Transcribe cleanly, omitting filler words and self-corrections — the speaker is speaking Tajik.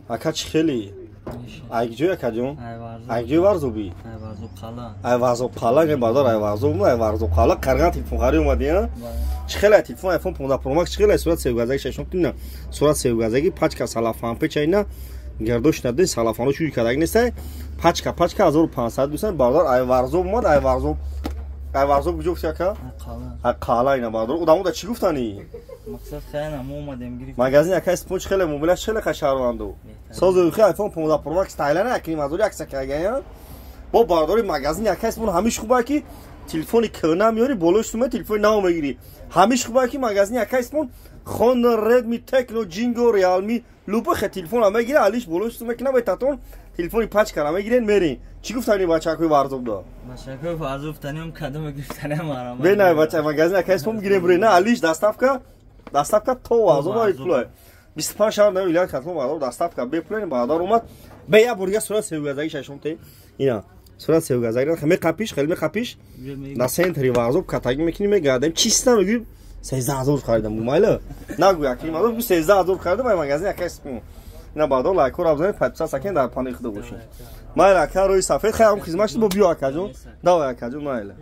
Ака, чӣ хеле? Ай киҷой, акаҷон? Ай киҷои Варзобӣ? Ай Варзоб қала. Не, бардор, ай Варзоб, ай Варзоб қала. Қарған телефон хари омадӣ, а? Чӣ хеле телефон iPhone 15 Pro Max, чӣ хеле? Сурат севгазаги шашон кунна. Сурат севгазаги, пачка салафан печа ина. Гардош надин, салафано чуй кадаг нестай. Пачка, пачка 1500 дусан, бардор, ай Варзоб омад, ай Варзоб. Ай Варзоб куҷо гуфти, ака? Ай қала ина, бардор. Одамо чӣ гуфтани? Мақсад хайна мо омадем гирифтем. Магазин ака спон чӣ хеле, мобилаш хеле ха, шаҳрванду? Созу хи iPhone 15 Pro Max тайлана акни мазури акса кагая. Бо бардори магазин ака спон ҳамиш хуба, ки телефони кӯна меёри, болош сума телефони нав мегирӣ. Ҳамиш хуба, ки магазини ака спон Honor, Redmi, Tecno, Jingo, Realme, любой хе телефона мегира, алиш болош сума кина бетатон телефони пачкара мегирен, мерин. Чӣ гуфтани бачакои Варзоб да? Бачакои Варзоб танем кадом гирифтанем марам. Бена, бача, магазин ака спон гирем буре на алиш доставка, доставка то Варзоб ай пулай. 25 шаҳр на вилоят Хатлон, баъдор, доставка бепулай. Баъдор омад. Бе я бурга сурат севгазаги шашум те. Ина сурат севгазаги меқапиш, хеле меқапиш. На центри Варзоб катаги мекунӣ, мегардем. Чиста мегӯй, 13 000 харидам. Майла нагӯ, яки мадор гӯ, 13 000 харидам ай магазин ака спон. Ина, баъдор, лайкҳоро бизанед, подписаться кунед, дар паноҳи худо бошед. Майла, ака, рӯи сафед, хайрам, хизмат шуд, бо биё, акаҷон. Давай, акаҷон, майла.